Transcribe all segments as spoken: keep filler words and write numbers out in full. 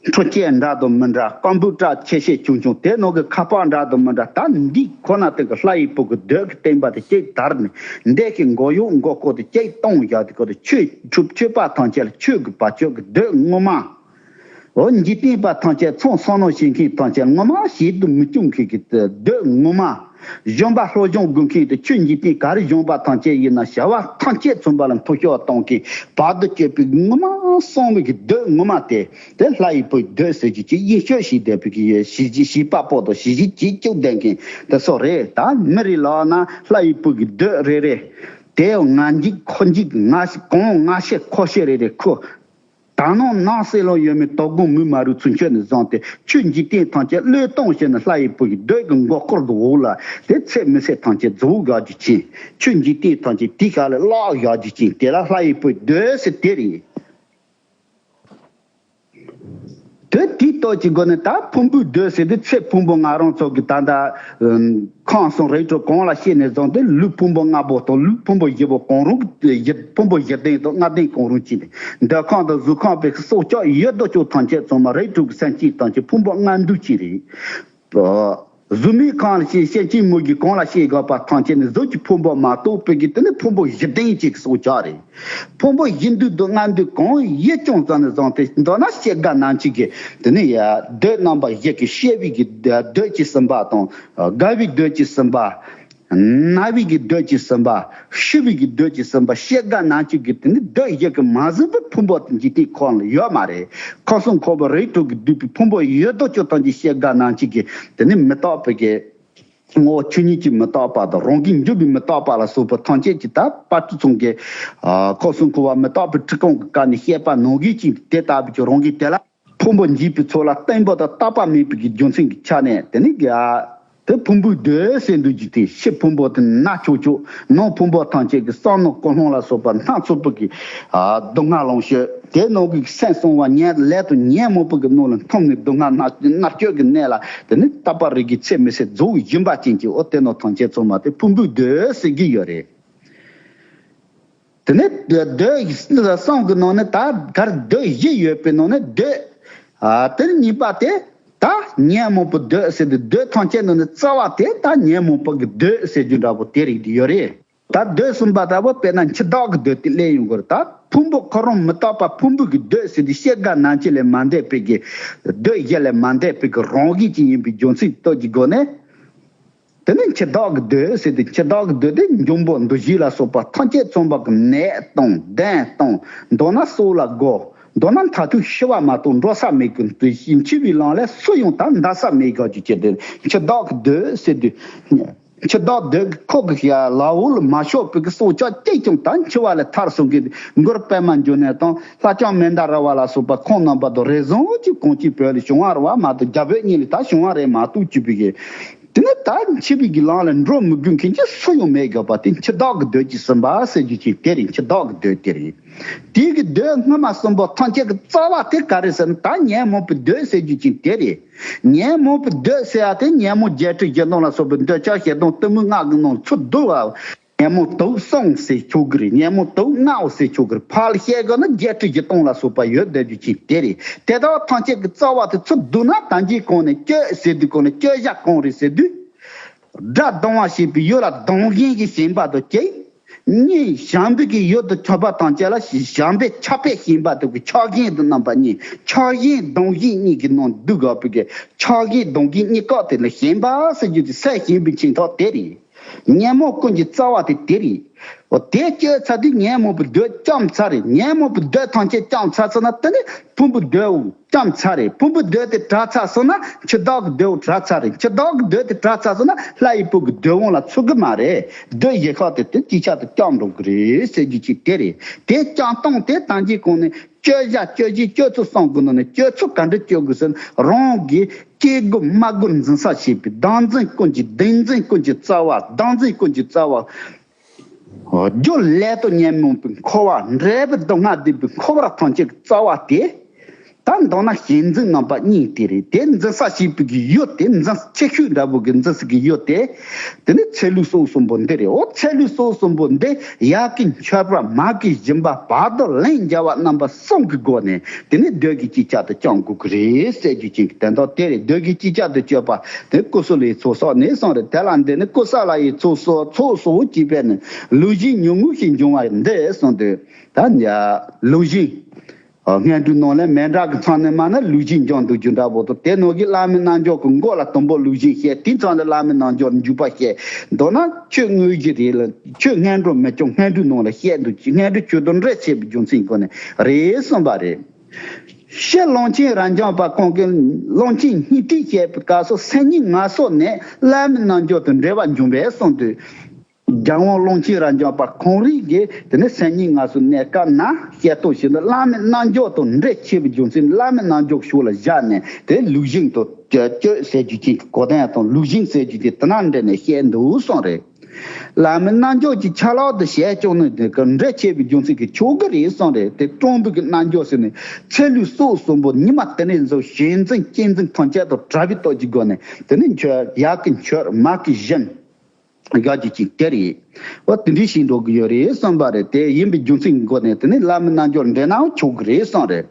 འཕྲུལ་ཆས་འདྲ་དང་མི་འདྲ། ཀམ་པུ་ཊར་ཆེ་ཆེ་ཆུང་ཆུང་། དེ་ནང་གི་ཁ་པར་འདྲ་དང་མི་འདྲ། ད་འདི་ཁོ་ན་དེ་གི་ལྷ་ཡི་བུ་གི་རྡོ་གི་བསྟན་པ་དེ་གཅིག་དར་ནས། འདས་ཀྱི་མགོ་གཡོག་མགོ་སྐོར་དེ་གཅིག་གཏོང་བཞག་དེ་ཁོ་དེ་ཆོས་ཆོས་ཆོས་པ་ཐམས་ཅད་ལ་ཆོས་ཀྱི་བར་ཆད་ཀྱི་རྡོ་ངོ་མ། འོ་འཇིག་རྟེན་པ་ཐམས་ཅད་ཚོང་བསམ་མནོ་བྱེད་མཁན་ཐམས་ཅད་ངོ་མ་ཞིག་ཏུ་མི་སྐྱོང་མཁན་གྱི་རྡོ་ངོ་མ། གཞོན་པ་སློབ་སྦྱོང་དགོས་མཁན་དེ་ཆོས་འཇིག་རྟེན་ག་རེ་གཞོན་པ་ཐམས་ཅད་ཡིན་ན་བྱ་བ་ཐམས་ཅད་མཚོན་པ་ལ་མཐོ་ཤོས་གཏོང་མཁན་བར་དུ་གཅོད་པའི་ངོ་མ་གསང་བའི་གི་རྡོ་ངོ་མ་དེ། དེ་ལྷ་ཡི་བུའི་རྡོ་ཟེར་གྱི་ཅིག་ཡིན་ཤོས་ཤིག་བསྡད་པའི་གི་ཡོད། གཞིས་བྱེས་བྱིས་པ་པོ་དང་གཞིས་བྱེས་བྱིས་སྐྱོ་ལྡན་མཁན་དེ་ཚོ་རེད། ད་མི་རེ་ལག་ན་ལྷ་ཡི་བུ་གི་རྡོ་རེ་རེ་དེ་ང་འཇིག་ཁོ་འཇིག་ང་གང་ང་ཤེས་ཁོ་ཤེས་རེ་རེ་ཁོ། ད་ནང་ནང་གསེས་ལོ་ཡོད་མེད་དོ་དགོང་མུན་མ་རུ་ཚུན་ཆད་ནས་བཟུང་སྟེ་ཆོས་འཇིག་རྟེན་ཐམས་ཅད་བློས་གཏོང་བྱས་ནས་ལྷ་ཡི་བུ་ཡི་རྡོ་གི་མགོ་སྐོར་གི་འོག་ལ་དེ་ཚད་མི་ཚད་ཐམས་ཅད་རྫོགས་བཞག་རྒྱུ་ཅན། ཆོས་འཇིག་རྟེན་ཐམས་ཅད་དེ་ཤ་ལས་བརླག་བཞག་རྒྱུ་ཅན་དེ་ལ་ལྷ་ཡི་བུ་རྡོ་ཟེར་དེ་རེད། དེ་དེའི་སྟོབས་ཀྱི་སྒོ་ནས་ད་ཕུང་པོའི་རྡོ་ཟེར་དུས་ཚེ་ཕུང་པོ་ང་རང་ཚོ་གི་ད་ལྟ་ཁམས་གསུམ་རིགས་དྲུག་གང་ལ་སྐྱེས་ནས་བཟུང་སྟེ་ལུས་ཕུང་པོ་ལྔ་པོ་དང་ལུས་ཕུང་པོ་བཞི་པོ་གང་རུང་གི་བཞི་ཕུང་པོ་བཞི་ལྡན་དང་ལྔ་ལྡན་གང་རུང་གཅིག་ནས་འདོད་ཁམས་དང་གཟུགས་ཁམས་པའི་སྲོག་ཆགས་ཡོད་དོ་ཅོག་ཐམས་ཅད་ཚང་མ་རིགས་དྲུག་གི་སེམས་ཅན་ཐམས་ཅད་ཕུང་པོ་ལྔ་འདུས་གཅིག་རེད། གཟུགས་མེད་ཁམས་ལ་སྐྱེས་སེམས་ཅན་མོ་གི་གང་ལ་སྐྱེས་དགོས་པ་ཐམས་ཅད་ནི་གཟུགས་ཀྱི་ཕུང་པོ་མ་གཏོགས་པའི་གི་དེ་ནི་ཕུང་པོ་བཞི་ལྡན་གཅིག་གི་སྲོག་ཆགས་རེད། ཕུང་པོ་བཞི་འདུས་དང་ལྔ་འདུས་གང་ཡིན་ཅུང་ཙམ་ནས་བཟུང་སྟེ་མདོར་ན་སྐྱེ་རྒ་ན་འཆི་གི་དེ་ནི་ཡ་རྡོ་རྣམ་པ་བཞི་གི་སྐྱེ་བའི་གི་རྡོ་གཅིག་ཟིན་པ་དང་རྒ་བའི་རྡོ་གཅིག་ཟིན་པ། ན་བའི་གི་རྡོ་གཅིག་ཟིན་པ། ཤི་བའི་གི་རྡོ་གཅིག་ཟིན་པ། སྐྱེ་རྒ་ན་འཆི་གི་དེ་ནི་རྡོ་བཞི་གི་མ་ཟིན་པའི་ཕུང་པོ་དེ་འཇིག་རྟེན་ཁམས་ལ་ཡོད་མ་རེད། ཁམས་གསུམ་འཁོར་བ་རིགས་དྲུག་གིས་བསྡུས་པའི་ཕུང་པོ་ཡོད་དོ་ཅོག་ཐམས་ཅད་སྐྱེ་རྒ་ན་འཆི་གི་དེ་ནི་མི་རྟག་པའི་གི་ངོ་བོ་ཆོས་ཉིད་ཀྱི་མི་རྟག་པ་དང་རང་གིས་འཇུག་པའི་མི་རྟག་པ་ལ་སོགས་པ་ཐམས་ཅད་ཀྱི་ད་དཔལ་སྤྲུལ་ཚང་གི་ཁམས་གསུམ་འཁོར་བ་མི་རྟག་པའི་འཁྲིད་ཁང་གི་བཀའ་ནས་བཤད་པ་ནང་བཞིན་ཅིག་དེ་ལྟ་བུའི་ཀྱི་རང་གིས་དེ་ལ། ཕུང་པོ་འཇིག་པའི་ཚོགས་ལ་བརྟན་པོ་དང་རྟག་པ་མེད་པའི་གི་རྒྱུ་མཚན་གྱི་ཆ་ནས་དེ་ནི་ག་དེ་ཕུང་པོའི་རྡོ་ཟེར་འདུག་ཅིག་དེ་ཕྱི་ཕུང་པོ་དེ་ན་ཆོག་ཆོག་ནང་ཕུང་པོ་ཐམས་ཅད་ཀྱི་བསམ་མནོ་ཀུན་སློང་ལ་སོགས་པ་སྣ་ཚོགས་པའི་གི་སྡུག་བསྔལ་ལོངས་སྤྱོད་དེ་ནང་གི་སེམས་གསང་བ་ཉལ་ལས་དང་ཉོན་མོངས་པའི་གི་ནང་ལ་འཐིམ་ནས་སྡུག་བསྔལ་མནར་གཅོད་ཀྱི་གནས་ལ་དེ་ནི་རྟག་པ་རིགས་ཀྱི་ཚད་མེད་ཟེར་རྫོགས་བཞིན་པ་ཅན་གྱི་འོ་དེ་ནང་ཐམས་ཅད་ཚང་མ་དེ་ཕུང་པོའི་རྡོ་ཟེར་གྱི་ཡོད་རེད། དེ་ནས་རྡོ་གསུམ་གི་ནང་ནས་ད་གར་རྡོ་བཞི་ཡོད་པའི་ནང་ནས་རྡོ་ཨ་དེ་གཉིས་པ་དེ་ད་ཉོན་མོངས་པའི་རྡོ་ཟེར་ཏེ་རྡོ་ཐམས་ཅད་ནང་ནས་རྩ་བ་དེ་ད་ཉོན་མོངས་པ་གི་རྡོ་ཟེར་རྒྱུ་འདྲ་པོ་དེ་རིགས་དེ་ཡོད་རེད། ད་རྡོ་གསུམ་པ་ལྟ་བུ་དཔེར་ན་འཆི་བདག་གི་རྡོ་དེ་ལས་ཡོང་གི་རེད། ད་ཕུང་པོ་ཁོ་རང་མི་རྟག་པ་ཕུང་པོ་གི་རྡོ་ཟེར་ཏེ་སྐྱེ་རྒ་ན་འཆི་ལས་མ་འདས་པའི་གི་རྡོ་བཞི་ལས་མ་འདས་པའི་གི་རང་བཞིན་ཅན་ཡིན་པའི་རྒྱུ་མཚན་སྟོབས་ཀྱི་སྒོ་ནས། དེ་ནི་འཆི་བདག་གི་རྡོ་ཟེར་ཏེ་འཆི་བདག་གི་རྡོ་དེ་འབྱུང་པོ་འདུ་བྱེད་ལ་སོགས་པ་ཐམས་ཅད་ཚང་པ་གི་ནད་གཏོང་གདོན་གཏོང་། མདོར་ན་སྲོག་ལ་རྒོལ། མདོར་ན་མཐར་ཐུག་ཤི་བ་མ་གཏོགས་འགྲོ་ས་མེད་ཀྱི་འདུ་བྱེད། འཆི་བའི་ལམ་ལས་སུ་ཡང་ད་འདའ་ས་མེད་དགག་རྒྱུ་བྱེད་དེ་འཆི་བདག་གི་རྡོ་ཟེར་དུས། འཆི་བདག་རྡོ་གི་ཁོག་གི་ལ་འོག་ལ་མ་ཤོར་བའི་གི་སྲོག་ཆགས་གཅིག་ཀྱང་ད་འཆི་བ་ལས་ཐར་སོང་གི་མགུར་པད་མ་འབྱུང་གནས་དང་ལྷ་ལྕམ་མན་དཱ་ར་བ་ལ་སོགས་པ་ཁོང་རྣམ་པ་དང་རེ་ཟུང་གཅིག་གང་ཅིའི་བོད་ལ་བྱུང་བ་རེད་བ་མ་གཏོགས་རྒྱ་བོད་གཉིས་ལ་ད་བྱུང་བ་རེད་མ་གཏོགས་བཅུག་པའི་གི། དེ་ནས་ད་འཆི་བའི་གི་ལམ་ལ་འགྲོ་མི་དགོས་མཁན་གྱི་སུ་ཡང་མེད་དགག་པ་དེ་འཆི་བདག་གི་རྡོ་གཅིག་ཟིན་པ་ཟེར་རྒྱུ་ཅིག་དེ་རེད། འཆི་བདག་གི་རྡོ་དེ་རེད། དེ་གི་རྡོ་སྔ་མ་གསུམ་པོ་ཐམས་ཅད་ཀྱི་རྩ་བ་དེ་ག་རེ་ཟེར་ན་ད་ཉོན་མོངས་པའི་རྡོ་ཟེར་རྒྱུ་ཅིག་དེ་རེད། ཉོན་མོངས་པའི་རྡོ་ཟེར་ཡ་དེ་ཉོན་མོངས་བརྒྱད་ཁྲི་བཞི་སྟོང་ལ་སོགས་པའི་འདོད་ཆགས་ཞེ་སྡང་གཏི་མུག་ལྔ་གི་ནང་ཚུར་བསྡུ་བ། ཉོན་མོངས་དུག་གསུམ་ཟེར་ཆོག་གི་རེད། ཉོན་མོངས་དུག་ལྔ་ཟེར་ཆོག་གི་རེད། ཕར་བཤད་དགོས་ན་བརྒྱད་ཁྲི་བཞི་སྟོང་ལ་སོགས་པ་ཡོད་བསྡད་རྒྱུ་ཅིག་དེ་རེད། དེ་དག་ཐམས་ཅད་ཀྱི་རྩ་བ་དེ་ཚུར་བསྡུ་ན་ད་གིན་གོང་ནས་གཅོད་ཟེར་དུས་གོང་ནས་གཅོད་བྱ་གང་རེད་ཟེར་དུས། དགྲ་སྡང་བ་ཞེས་པའི་ཡུལ་ལ་སྡང་ཞེན་གྱི་ཞེན་པ་དང་གཅིག་གཉིས། བྱམས་པའི་གི་ཡུལ་དུ་གྱུར་པ་དང་བཅས་ལ་བྱམས་པའི་ཆགས་པའི་ཞེན་པ་དང་གི་ཆགས་ཞེན་དུ་རྣམ་པ་གཉིས། ཆགས་ཞེན་སྡང་ཞེན་གཉིས་ཀྱི་ནང་འདུས་དགོས་པའི་གི་ཆགས་ཞེན་སྡང་ཞེན་གཉིས་ཀ་དེ་ལ་ཞེན་པ་ཟེར་རྒྱུ་དེ་སེམས་ཞེན་པའི་ཆེ་མཐོ་དེ་རེད། ཉོན་མོངས་ཀུན་གྱི་རྩ་བ་དེ་དེ་རེད། འོ་དེ་གཅོད་ཚར་དུས་ཉོན་མོངས་པའི་རྡོ་བཅོམ་ཚར་རེད། ཉོན་མོངས་པའི་རྡོ་ཐམས་ཅད་བཅོམ་ཚར་ཚར་ན་དེ་ནི་ཕུང་པོའི་རྡོའོ་བཅོམ་ཚར་རེད། ཕུང་པོའི་རྡོ་དེ་བྲལ་ཚར་སོང་ན་འཆི་བདག་གི་རྡོའོ་བྲལ་ཚར་རེད། འཆི་བདག་གི་རྡོ་དེ་བྲལ་ཚར་སོང་ན་ལྷ་ཡི་བུ་གི་རྡོ་དབང་ལ་ཚུད་གི་མ་རེད། རྡོ་བཞི་ཁག་དེ་དེ་གཅིག་ཆར་དུ་བཅོམ་འགྲོ་གི་རེད་ཟེར་རྒྱུ་ཅིག་དེ་རེད། དེ་བཅོམ་སྟངས་དེ་ད་གིན་གོང་ནས་གཅོད་བྱ་གཅོད་བྱེད་གཅོད་ཚུལ་གསུམ་གི་ནང་ནས་གཅོད་ཚུལ་ག་འདྲ་གཅོད་དགོས་ཟེར་ན་རང་གི་སྐྱེ་དགུ་མ་དགུར་འཛིན་ས་བྱེད་པའི་བདག་འཛིན་ཀུན་གྱི་བདེན་འཛིན་ཀུན་གྱི་རྩ་བ་བདག་འཛིན་ཀུན་གྱི་རྩ་བ། རྒྱུ་ལས་དང་ཉོན་མོངས་པའི་འཁོར་བ་འབྲས་བུ་སྡུག་བསྔལ་བདེན་པའི་འཁོར་བ་ཐམས་ཅད་ཀྱི་རྩ་བ་དེ། ད་མདོར་ན་ཞེན་འཛིན་རྣམ་པ་གཉིས་དེ་རེད། དེ་འཛིན་ས་བྱེད་པའི་གི་ཡུལ་དེ་འཛིན་ཆེ་ཤོས་འདྲ་པོ་གི་འཛིན་ས་གི་ཡུལ་དེ། དེ་ནི་ཚེ་ལུས་སྲོག་གསུམ་པོ་འདི་རེད། འོ་ཚེ་ལུས་སྲོག་གསུམ་པོ་འདི་ཡར་གི་མཆོད་པ། མར་གི་སྦྱིན་པ། བར་དུ་ལན་འཇལ་བ་རྣམ་པ་གསུམ་གི་སྒོ་ནས་དེ་ནི་བདུད་ཀྱི་ཅི་ཆ་དུ་བཅང་དགོས་ཀྱི་རེད་ཟེར་རྒྱུ་ཅན་གྱི་དོན་དག་དེ་རེད། བདུད་ཀྱི་ཅི་ཆ་དུ་གཅོད་པ་དེ་ཀུ་སུ་ལའི་ཚོགས་བསགས་ནས་གསུངས་རེད། དེ་ལ་འདི་ནི་ཀུ་ས་ལ་ཡི་ཚོགས་གསོག་ཚོགས་གསོག་ཅེས་པས་ནི་ལུགས་བཞིན་ཉུང་ངུ་ཞིག་འབྱུང་བ་འདི་གསུངས་དུས། ད་ལུགས་བཞིན། ཨ། སྔོན་འགྲོའི་ནང་ལས་མཎྜལ་གྱི་མཚམས་ནས་མར་ན་ལུགས་བཞིན་སྦྱང་འདུག་རྒྱུ་འདྲ་པོ་དང་། དེ་ནང་གི་བླ་མའི་རྣལ་འབྱོར་གྱི་མགོ་ལ་དང་པོ་ལུགས་བཞིན་བཤད། དེའི་མཚམས་ལ་བླ་མའི་རྣལ་འབྱོར་འཇུག་པ་བཤད། མདོར་ན་ཆོས་དངོས་གཞི་རེད་ལ། ཆོས་སྔོན་འགྲོ་མི་སྐྱོང་སྔོན་འགྲོའི་ནང་ལ་བཤད་འདུག་ཅིང་། སྔོན་འགྲོ་ཆོས་དང་འབྲེལ་ཆེ་བའི་རྒྱུ་མཚན་སྒོ་ནས་རེད་གསུངས་པ་རེད། ཕྱི་ཀློང་ཆེན་རབ་འབྱམས་པ་ཁོང་གིས་ཀློང་ཆེན་སྙིང་ཐིག་བཤད་པའི་སྐབས་སུ་སེམས་ཉིད་ངལ་གསོ་ནས་བླ་མའི་རྣལ་འབྱོར་དང་འབྲེལ་བ་འབྱུང་བས་གསུངས་དུས། རྒྱལ་དབང་ཀློང་ཆེན་རབ་འབྱམས་པ་ཁོང་རང་གིས་དེ་ནས་སེམས་ཉིད་ངལ་གསོའི་གནས་སྐབས་ན་བཤད་སྟངས་ཤིག་ནི་བླ་མའི་རྣལ་འབྱོར་དང་འབྲེལ་ཆེ་བའི་རྒྱུ་མཚན། བླ་མའི་རྣལ་འབྱོར་ཕྱོགས་ལ་བཞག་ནས་དེ་ལུགས་བཞིན་དུ་གཅོད་གཅོད་ཟེར་རྒྱུ་ཅན་གྱི་གོ་དོན་དང་། ལུགས་བཞིན་ཟེར་རྒྱུ་དེ་དེ་ན་འདྲེས་ནས་བཤད་འདུག་གསུངས་རེད། བླ་མའི་རྣལ་འབྱོར་གྱི་ཆ་ལག་ཏུ་བྱས་ཀྱང་ནི་དེ་ག་འབྲེལ་ཆེ་བའི་རྒྱུ་མཚན་གྱི་ཆོག་གི་རེད་གསུངས་རེད། དེ་སྤྲང་པོ་གི་རྣལ་འབྱོར་ཟེར་ནས་ཚེ་ལུས་སྲོག་གསུམ་པོ་ཉི་མ་དེ་ནས་བཟུང་ཞེན་འཛིན་གཅེས་འཛིན་ཐམས་ཅད་དང་བྲལ་བའི་སྟོབས་ཀྱི་སྒོ་ནས་དེ་ནས་མཆོད། ཡར་གི་མཆོད། མར་གི་སྦྱིན། ཡག་གི་ཅིག་དེ་རེད། འོ་དེ་འདྲའི་ཞིག་འགྲོ་གི་ཡོད་རེད་བསམ་པ་རེད། དེ་ཡིན་པའི་རྒྱུ་མཚན་གྱི་སྒོ་ནས་དེ་ནི་བླ་མའི་རྣལ་འབྱོར་འདྲེན་ནའང་ཆོག་གི་རེད་བསམ་རེད།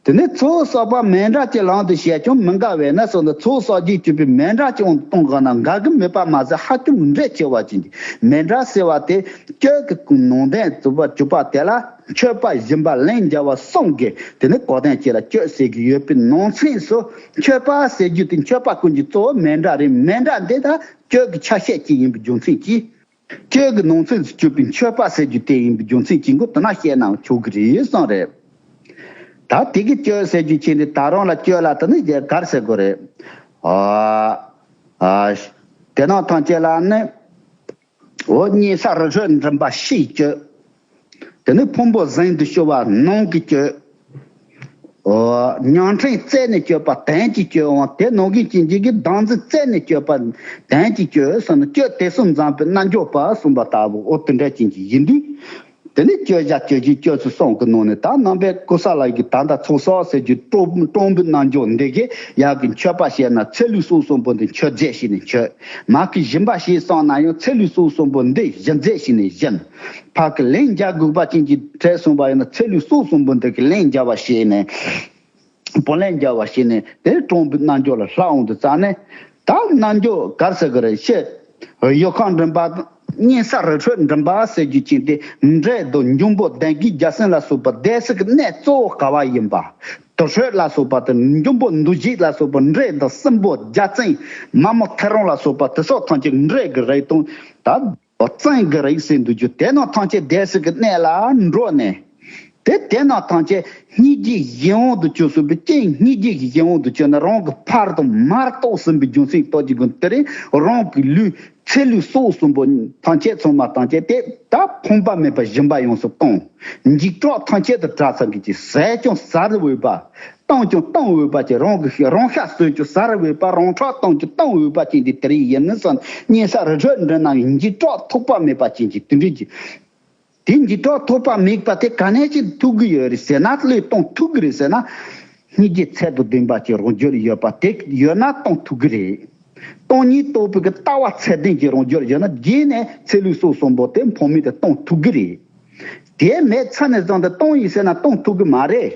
དེ་ནི་ཚོགས་གསོག་པ་མཎྜལ་གྱི་ལམ་དུ་བྱས་ཀྱང་མི་འགལ་བས་ན་གསུངས་ཏེ། ཚོགས་གསོག་རྒྱུ་བཅུག་པའི་མཎྜལ་གྱི་དབང་དུ་གཏོང་དགོས་ན་འགལ་གྱི་མེད་པ་མ་ཟད་ཧ་ཅང་འབྲེལ་ཆེ་བ་ཅན་གྱི། མཎྜལ་ཟེར་བ་དེ་གཅོད་ཀྱི་ནང་དོན་བཅུག་པ་བཅུག་པ་དེ་ལ་མཆོད་པ་སྦྱིན་པ་ལན་འཇལ་བ་གསུམ་གྱི་དེ་ནི་གོ་དོན་ཅིག་ལ་གཅོད་ཟེར་གྱི་ཡོད་པའི་ནང་ཚན་སུ་མཆོད་པ་ཟེར་རྒྱུ་དེ་མཆོད་པ་ཀུན་གྱི་གཙོ་བོ་མཎྜལ་རེད། མཎྜལ་འདི་ད་གཅོད་ཀྱི་ཆ་ཤས་ཅིག་ཡིན་པའི་རྒྱུ་མཚན་གྱིས། གཅོད་ཀྱི་ནང་ཚན་དུ་གྱུར་པའི་མཆོད་པ་ཟེར་རྒྱུ་དེ་ཡིན་པའི་རྒྱུ་མཚན་གྱིས་མགོ་དེ་ན་བཤད་ནའང་ཆོག་གི་རེད་བསམ་རེད། ད་དེ་གི་གཅོད་ཟེར་རྒྱུ་ཅན་དེ་ད་རུང་ལ་གཅོད་ལ་དེ་ནི་རྒྱ་གར་ཟེར་དགོས་རེད། ཨ་ཨ་དེ་ནང་ཐམས་ཅད་ལ་ནི། འོ་གཉན་ས་རི་ཁྲོད་མགྲིན་པ་ཕྱིའི་གཅོད། དེ་ནི་ཕུང་པོ་ཟིལ་དུ་ཤོར་བ་ནང་གི་གཅོད། ཨོ། ཉང་ཕྲན་རྩད་ནས་གཅོད་པ་དོན་གྱི་གཅོད་དབང་། དེ་ནང་གི་ཅན་གྱི་གི་བདག་འཛིན་རྩད་ནས་གཅོད་པ་དོན་གྱི་གཅོད་གསུམ་ནི། གཅོད་དེ་གསུམ་འཛོམས་པའི་རྣལ་འབྱོར་པ་གསུངས་པ་ལྟ་བུ། འོ་དེ་འདྲ་ཅན་གྱི་ཡིན་དུས། དེ་ནི་གཅོད་བྱ་གཅོད་བྱེད་གཅོད་ཚུལ་གསུམ་གྱི་ནང་ནས་ད་རྣམ་པའི་ཀུ་ས་ལ་ཡི་གི་ད་ལྟ་ཚོགས་གསོག་ཟེར་རྒྱུ་སྤྲོ་སྤྲོ་པོའི་རྣལ་འབྱོར་འདི་གིས་ཡག་གི་མཆོད་པ་བྱས་ན་ཚེ་ལུས་སྲོག་གསུམ་པོ་འདི་མཆོད་རྫས་བྱས་ནས་མཆོད། མ་གི་སྦྱིན་པ་བྱས་སོང་ན་ཡང་ཚེ་ལུས་སྲོག་གསུམ་པོ་འདི་སྦྱིན་རྫས་བྱས་ནས་སྦྱིན། ཕ་གི་ལན་འཇལ་དགོས་པ་ཅན་གྱི་གྲས་གསུངས་པ་ཡིན་ན་ཚེ་ལུས་སྲོག་གསུམ་པོ་འདི་གི་ལན་འཇལ་བ་བྱས་ནས། བུ་ལན་འཇལ་བ་བྱས་ནས་དེ་སྤྲང་པོའི་རྣལ་འབྱོར་ལ་ལྷག་འོང་དུས་ཙ་ནས། ད་རྣལ་འབྱོར་ག་རེ་ཟེར་གི་རེད། ཤེས། གཡོ་ཁང་མགྲིན་པ། གཉན་ས་རི་ཁྲོད་མགྲིན་པ་ཟེར་རྒྱུ་ཅན་དེ་འབྲས་དང་འབྱུང་པོ་ལྡན་གྱི་རྒྱལ་མཚན་ལ་སོགས་པ་སྡེ་སྲིད་ཀྱི་གནས་གཙོ་བོ་ག་བ་ཡིན་པ། དུར་ཁྲོད་ལ་སོགས་པ་དང་འབྱུང་པོ་འདུ་བྱེད་ལ་སོགས་པ་འབྲས་དང་སྲིན་པོ་རྒྱལ་བཙན་མ་མོ་ཐེ་རང་ལ་སོགས་པ་དེ་སོགས་ཐམས་ཅད་འབྲས་ཀྱི་རིགས་དང་། ད་བཙན་གྱི་རིགས་ཟེར་འདུག་རྒྱུ་དེ་རྣམས་ཐམས་ཅད་སྡེ་སྲིད་ཀྱི་གནས་ལ་འགྲོ་ནས། དེ་དེ་རྣམས་ཐམས་ཅད་སྙིང་རྗེའི་གཞན་དབང་དུ་གྱུར་སོང་བའི་རྐྱེན། སྙིང་རྗེ་གི་གཞན་དབང་དུ་གྱུར་ནས་རང་གི་ཕར་དང་མར་རྟོགས་ཟིན་པའི་རྒྱུ་མཚན་རྟོགས་ཀྱི་དགོས། དེ་རིང་རང་གི་ལུས་ཚེ་ལུས་སྲོག་གསུམ་པོ་ཐམས་ཅད་ཚང་མ་ཐམས་ཅད་དེ་ད་ཕོངས་པ་མེད་པར་སྦྱིན་པ་ཡོངས་སུ་གཏོང་། འཇིགས་སྐྲག་ཐམས་ཅད་དུ་བྲལ་ཚར་གི་ཅིག་ཟས་ཀྱང་ཟ་རུ་འོས་པ། བཏང་ཀྱང་བཏང་འོས་པ་ཅན། རང་གི་རང་ཤ་ཟོས་ཀྱང་ཟ་རུ་འོས་པ། རང་ཁྲག་བཏང་ཀྱང་བཏང་འོས་པ་ཅན་དེ་དེ་རིང་ཡིན་ནི་སོང་། གཉན་ས་རི་ཁྲོད་འདི་ན་འཇིགས་སྐྲག་ཐོགས་པ་མེད་པ་ཅན་གྱི་དེ་འདྲའི་གྱི། དེ་འཇིགས་སྐྲག་ཐོགས་པ་མེད་པ་དེ་ག་ནས་ཅིག་ཐུབ་ཀྱི་ཡོད་རེད་ཟེར་ན། བློས་གཏོང་ཐུབ་ཀྱི་རེད་ཟེར་ན། སྙིང་རྗེ་ཚད་དང་ལྡན་པ་ཅིག་རང་རྒྱུད་ལ་ཡོད་པ་དེ་ཡོད་ན་གཏོང་ཐུབ་ཀྱི་རེད། སྟོང་ཉིད་རྟོགས་པའི་གི་ལྟ་བ་ཚད་ལྡན་ཅིག་རང་རྒྱུད་ལ་ཡོད་ན་རྗེས་ནས་ཚེ་ལུས་སྲོག་གསུམ་པོ་དེ་ཕངས་མེད་དུ་གཏོང་ཐུབ་ཀྱི་རེད། དེ་མེད་ཚར་ནས་བཟུང་སྟེ་གཏོང་ཡིན་ཟེར་ན་གཏོང་ཐུབ་ཀྱི་མ་རེད།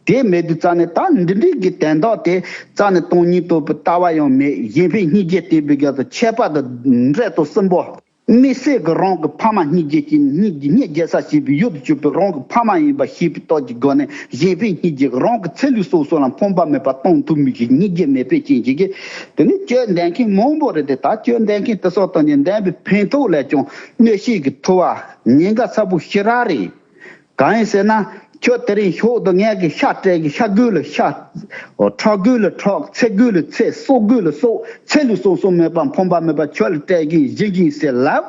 དེ་མེད་དུས་ཙ་ནས་ད་འདི་འདྲའི་གི་དན་རྟགས་དེ་ཙ་ནས་སྟོང་ཉིད་རྟོགས་པའི་ལྟ་བ་ཡང་མེད། གཞན་ཕན་སྙིང་རྗེ་བསྟེན་པའི་རྒྱབ་ཏུ་ཆད་པ་དང་འབྲས་དང་གསུམ་པོ། དམིགས་བསལ་གྱི་རང་གི་ཕ་མ་སྙིང་རྗེ་ཅན། སྙིང་རྗེ་སྙིང་རྗེ་ས་ཞེས་པའི་ཡུལ་དུ་གྱུར་པའི་རང་གི་ཕ་མ་ཡིན་པ་ཤེས་པའི་སྟོབས་ཀྱི་སྒོ་ནས་གཞན་ཕན་སྙིང་རྗེ་རང་གི་ཚེ་ལུས་སྲོག་གསུམ་ལ་ཕངས་པ་མེད་པར་གཏོང་ཐུབ་མི་གི་སྙིང་རྗེ་མེད་པའི་རྐྱེན་གྱིས། དེ་ནི་གཅོད་འདོན་མཁན་མང་པོ་རེད་དེ། ད་གཅོད་འདོན་མཁན་དེ་ཚོ་དང་ནི་འདོན་པའི་ཕན་ཐོགས་ལས་ཀྱང་གནོད་བྱེད་ཀྱི་ཐུབ་པ་ཉེན་ཁ་ཚ་པོ་ཞེ་དྲག་རེད། གང་ཡིན་ཟེར་ན། ཁྱོད་དེ་རིང་ཞོགས་དུ་ངས་ཀྱི་ཤ་སྤྲད་ཀྱི། ཤ་དགོས་ལ་ཤ། ཨོ། ཁྲག་དགོས་ལ་ཁྲག། ཚེ་དགོས་ལ་ཚེ། སྲོག་དགོས་ལ་སྲོག། ཚེ་ལུས་སྲོག་གསུམ་མེད་པར་ཕངས་པ་མེད་པར་ཁྱོད་ལ་སྤྲད་ཀྱིན་བྱིན་གྱིན་ཟེར་ལབ།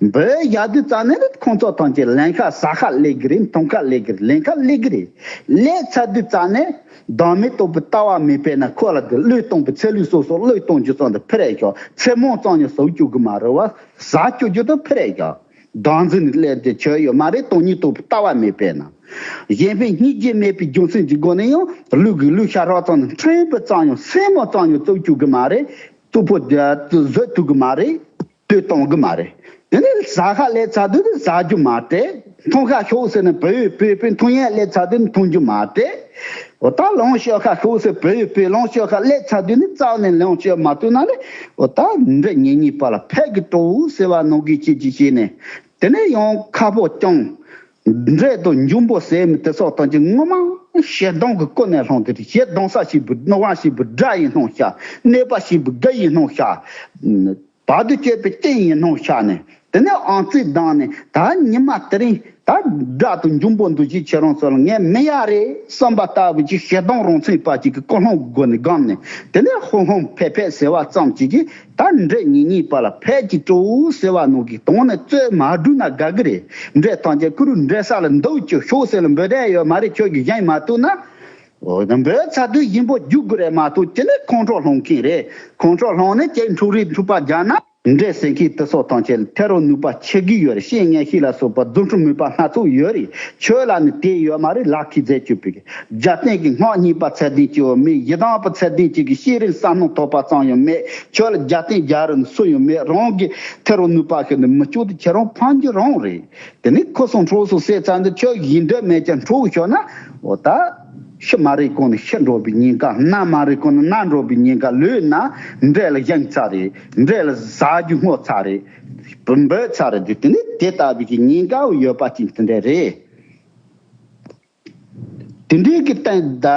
འབོད་བཞག་དུས་ཙ་ནས་ནི་ཁོང་ཚོ་ཐམས་ཅད་ལེན་ཁ་ཟ་ཁ་སླེབས་ཀྱི་རེད། འཐུང་ཁ་སླེབས་ཀྱི་རེད། ལེན་ཁ་སླེབས་ཀྱི་རེད། སླེབས་ཚར་དུས་ཙ་ནས་བདག་མེད་རྟོགས་པའི་ལྟ་བ་མེད་པས་ན། ཁོ་ལ་དེ་བློས་གཏོང་པའི། ཚེ་ལུས་སྲོག་གསུམ་བློས་གཏོང་རྒྱུ་ཙམ་དུ་ཕི་རེ་ཤོག་ཚེ་མང་ཙམ་ཡང་ཟ་བཅུག་གི་མ་རེད་བ། ཟ་བཅུག་རྒྱུ་དང་ཕི་རེ་ཤོག་བདག་འཛིན་ནི་སླེབས་ཏེ་ཆོད་ཡོད་མ་རེད། སྟོང་ཉིད་རྟོགས་པའི་ལྟ་བ་མེད་པས་ན། གཞན་ཕན་སྙིང་རྗེ་མེད་པའི་རྒྱུ་མཚན་གྱི་སྒོ་ནས་ཡང་ལུས་ཀྱི་ལུས་ཤ་ཁྲག་ཙམ་ནི་ཕྲན་བུ་ཙམ་ཡང་སེན་མོ་ཙམ་ཡང་རྩུབ་བཅུག་གི་མ་རེད། རྩུབ་པོ་བཟོད་ཐུབ་གི་མ་རེད། ལྟོས་གཏོང་གི་མ་རེད། དེ་ནས་ཟ་ཁ་སླེབས་ཚར་དུས་ནི་ཟ་རྒྱུ་མ་རེད། འཐུང་ཁ་ཤོག་ཟེར་ནས་བོད་ཡིག་བོད་པའི་འཐུང་ཡས་སླེབས་ཚར་དུས་ནི་འཐུང་རྒྱུ་མ་རེད། འོ་ད་ལོངས་སྤྱོད་ཁ་ཤོག་ཟེར་བོད་ཡིག་བོད་ལོངས་སྤྱོད་ཁ་སླེབས་ཚར་དུས་ནི་རྩ་བ་ནས་ལོངས་སྤྱོད་མ་ཐུབ་ན་ལས། འོ་ད་འདྲེ་ཉེ་ཉེ་བར་ལ་ཕས་ཀྱི་སྤྲོ་བོ་ཟེར་བ་ནང་གི་ཅི་ཅི་བྱས་ནས། དེ་ནས་ཡང་ཁ་ཕོ་རྐྱང་། འདྲེ་དང་འབྱུང་པོ་ཟེར་མི་དེ་སོགས་དང་གཅིག་ངོ་མ་ཞེ་སྡང་གི་ཀུན་ནས་བསླངས་ཏེ་རེད། ཞེ་སྡང་ས་ཞིག་བུ་སྣང་བ་ཞིག་བུ་དགྲ་ཡིན་སྣང་ཤག་གནོད་པ་ཞིག་བུ་དགྲ་ཡིན་སྣང་ཤག་བར་དུ་གཅོད་པའི་རྐྱེན་ཡིན་སྣང་ཤག་ནས། དེ་ནས་ཨང་རྩིས་བཏང་ནས་ད་ཉི་མ་དེ་རིང་ད་དགྲ་དང་འབྱུང་པོ་འདུ་བྱེད་ཁྱེད་རང་ཚོ་ལ་ངས་མི་ཡ་རེད་བསམ་པ་ལྟ་བུ་ཅིག་ཞེ་སྡང་རང་མཚན་པ་ཅིག་གི་ཀུན་སློང་གི་སྒོ་ནས་སྒོམ་ནས། དེ་ནས་ཧོ་ཧོ་ཕེ་ཕེ་ཟེར་བ་ཙམ་ཅིག་གིས། ད་འདྲེ་ཉེ་ཉེ་བར་ལ་ཕས་ཀྱི་སྤྲོ་བོ་ཟེར་བ་ནང་གི་དོན་ནི་རྩོད་མ་སྒྲུབ་ན་དགའ་གི་རེད། འདྲེ་ཐམས་ཅད་ཁུ་རུ་འདྲེ་ས་ལ་འདུག་ཅིག་ཤོག་ཟེར་ལ་འབོད་བསྡད་ཡོད་མ་རེད། ཁྱོད་ཀྱིས་བཞེངས་མ་ཐུབ་ན། འོ་ད་འབོད་ཚར་དུས་གཞན་པོ་རྒྱུག་དགོས་རེད་མ་གཏོགས་ཅི་ནས་ཁོང་ཁྲོ་སློང་མཁན་རེད། ཁོང་ཁྲོ་སློང་ནས་ཅིག་འཁྲུག་རེས་འཁྲུག་པ་རྒྱག་ན། འདྲེ་ཟེར་མཁན་དེ་སོགས་ཐམས་ཅད་ལ་ཐེ་རོ་ནུས་པ་ཆེ་གི་ཡོད་རེད། བཤེས་གཉེན་ཤེས་ལ་སོགས་པ་རྫུ་འཕྲུལ་མོས་པ་སྣ་ཚོགས་ཡོད་རེད། ཁྱོད་ལ་ནི་དེ་ཡོད་མ་རེད། ལག་ཁྱེར་མཛད་བཅུག་པའི་རྒྱབ་རྟེན་གྱི་སྔགས་རྙིང་པ་ཚད་ལྡན་གཅིག་ཡང་མེད། ཡི་དམ་པ་ཚད་ལྡན་གཅིག་གི་ཤེས་རིག་བསམ་མནོ་ཐོགས་པ་ཙམ་ཡང་མེད། ཁྱོད་ལ་རྒྱབ་རྟེན་རྒྱག་རུང་སུ་ཡང་མེད། རང་གི་ཐེ་རོ་ནུས་པ་ཤེས་ནས་མི་སྐྱོ་དེ་ཁྱེད་རང་ཕམ་རྒྱུ་རང་རེད། དེ་ནི་ཁོ་སོང་འཕྲོག་སོང་ཟེར་ཙང་འདི་ཁྱོད་ཡིན་འདོད་མེད་ཀྱང་འཕྲོག་ཤོར་ན། འོ་ད་ཤི་མ་རེད་གོང་ནས་ཤི་འགྲོ་བའི་ཉེན་ཁ། ན་མ་རེད་གོང་ནས་ན་འགྲོ་བའི་ཉེན་ཁ། ལུས་ན་འདྲེ་ལ་བཞེངས་ཚར་རེད། འདྲེ་ལ་ཟ་རྒྱུ་སྔོ་ཚར་རེད། འབོད་ཚར་རེད། དེ་ནི་དེ་ལྟ་བུའི་གི་ཉེན་ཁ་ཡོད་པ་ཅིག་དེ་འདྲ་རེད། དེ་འདྲའི་གི་སྟེང་ད་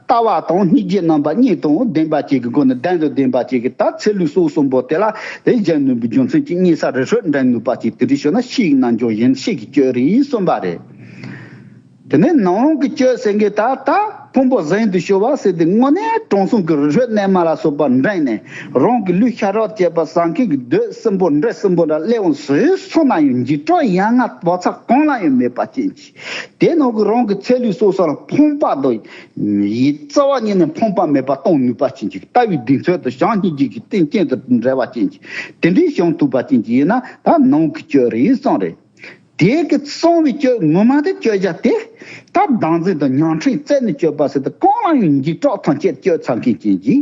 ལྟ་བ་དང་སྙིང་རྗེ་རྣམ་པ་གཉིས་དང་ལྡན་པ་ཅིག་གི་སྒོ་ནས་གདེང་དང་ལྡན་པ་ཅིག་གིས་ད་ཚེ་ལུས་སྲོག་གསུམ་པོ་དེ་ལ་དེ་གཞན་ནུས་པའི་རྒྱུ་མཚན་གྱིས་རྙེད་ས་རི་ཧྲོད་འདྲེན་ནུས་པ་ཅིག་དེ་འདྲ་ཤོད་ན་ཤི་ཡི་རྣལ་འབྱོར་ཡིན། ཤི་གི་སྤྱོད་རེད་གསུངས་པ་རེད། དེ་ནས་ནང་རང་གི་སྤྱོད་ཟེར་མཁན་ད་ལྟ་ཕུང་པོ་ཟིན་དུ་ཤོར་བ་ཟེར་དེ་དངོས་གནས་དྲང་སྲོང་གི་རི་ཧྲོད་གནས་མ་ལ་སོགས་པ་འདྲེན་ནས་རང་གི་ལུས་ཤ་རོགས་བཅས་པ་ཟ་མཁན་གྱི་འདོད་སྲིན་པོ་འདྲེ་གསུམ་པོ་འདྲ་སླེབས་འོང་ཟེར་སོང་ན་ཡང་འཇིགས་སྐྲག་ཡ་ང་བག་ཚ་གང་ལ་ཡང་མེད་པ་ཅན་གྱི། དེ་ནང་གི་རང་གི་ཚེ་ལུས་སྲོག་གསུམ་ལ་ཕོངས་པ་དང་ཡི་རྩ་བ་ཉིད་ནས་ཕོངས་པ་མེད་པ་གཏོང་ནུས་པ་ཅན་གྱི་ལྟ་བའི་གདེང་ཚོད་དང་བྱམས་སྙིང་རྗེ་གི་རྟེན་ཅན་དུ་འབྲེལ་བ་ཅན་གྱི་དེ་འདྲའི་བྱུང་ཐུབ་པ་ཅན་གྱི་ཡིན་ན་ད་ནང་གི་སྤྱོད་རེད་གསུངས་རེད། དེ་གི་གསང་བའི་སྤྱོད་ངོ་མ་དེ་སྤྱོད་བྱ་དེ་ད་བདག་འཛིན་དང་ཉམས་ཁྲིད་རྩད་ནས་གཅོད་པ་ཟེར་ཏེ་གང་ལ་ཡང་འཇིགས་སྐྲག་ཐམས་ཅད་སྤྱོད་ཚར་མཁན་ཅན་གྱི།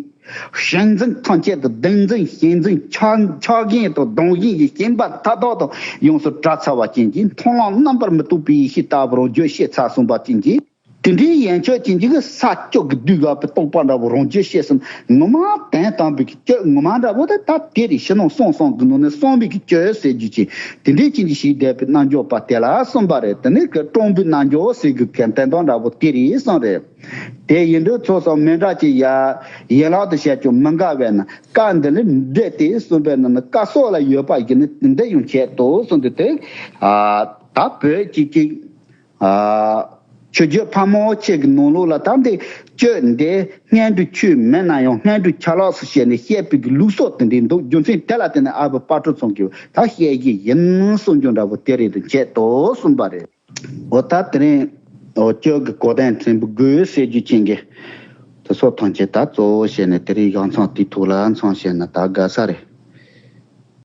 ཞེན་འཛིན་ཐམས་ཅད་དུ་བདེན་འཛིན་ཞེན་འཛིན་ཆགས་ཆགས་ཞེན་དང་སྡང་ཞེན་གྱི་ཞེན་པ་མཐའ་དག་དང་ཡོངས་སུ་བྲལ་ཚར་བ་ཅན་གྱི་མཐོང་ལམ་རྣམ་པར་མི་རྟོག་པའི་ཡེ་ཤེས་ལྟ་བུར་བརྗོད་བཤད་ཚར་སོང་བ་ཅན་གྱི། དེ་འདྲའི་ཡན་ཆོད་ཅན་གྱི་ས་བཅུ་གི་བསྡུས་དགོས་པའི་རྟོགས་པ་འདྲ་བོ་རང་རྒྱུད་བཤད་སོང་ངོ་མ་དོན་དམ་པའི་སྤྱོད་ངོ་མ་འདྲ་བོ་དེ་ད་དེ་རེད། ཕྱི་ནང་གསང་གསུམ་གྱི་ནང་ནས་གསང་བའི་གི་སྤྱོད་ཟེར་རྒྱུ་ཅན་དེ་འདྲའི་ཅན་གྱི་ཞིག་བསྡད་པའི་རྣལ་འབྱོར་པ་དེ་ལ་གསུངས་པ་རེད། དེ་ནས་ཀྱི་སྤྲང་པོའི་རྣལ་འབྱོར་ཟེར་དགོས་མཁན་དོན་དམ་འདྲ་བོ་དེ་རེད་གསུངས་རེད། དེ་ཡིན་དུས་ཚོགས་སོགས་མི་འདྲ་ཅིག་ཡ་ཡན་ལག་ཏུ་བཤད་ཀྱང་མི་འགལ་བས་ན་བཀའ་འདི་ལས་འབྲེལ་ཏེ་གསུངས་པའི་ནང་ན་བཀའ་སྲོལ་ལ་ཡོད་པ་ཡིན་ན་འདི་ཡང་བྱེད་དོ་གསུངས་ཏེ་དེ། ད་བོད་ཀྱི་ཀྱི། ཆོས་བརྒྱུད་ཕ་མ་ཆེ་གི་ནང་ལོགས་ལ་ད་འདི་སྤྱོད་འདི་སྔོན་འགྲོའི་ཆོས་མིན་ན་ཡང་སྔོན་འགྲོའི་ཆ་ལག་སུ་བཤད་ནས་བཤད་པའི་གི་ལུགས་སྲོལ་དེ་འདྲའི་འདུག་རྒྱུ་མཚན་དེ་ལ་བརྟེན་ནས་ཨ་བུ་དཔལ་སྤྲུལ་ཚང་གིས་ད་བཤད་ཀྱི་ཡིན་གསུངས་རྒྱུ་འདྲ་བོ་དེ་རེད་དུ་བྱེད་དོ་གསུངས་པ་རེད། འོ་ད་དེ་རིང་འོ་སྤྱོད་ཀྱི་གོ་དོན་ཕྲན་བུ་དགོས་ཟེར་རྒྱུ་ཅན་གྱི་དེ་ཚོ་ཐམས་ཅད་ད་གཙོ་བོ་བཤད་ནས་དེ་རིང་ཡང་མཚམས་དེའི་ཐོག་ལ་མཚམས་བཞག་ན་ད་དགའ་ས་རེད།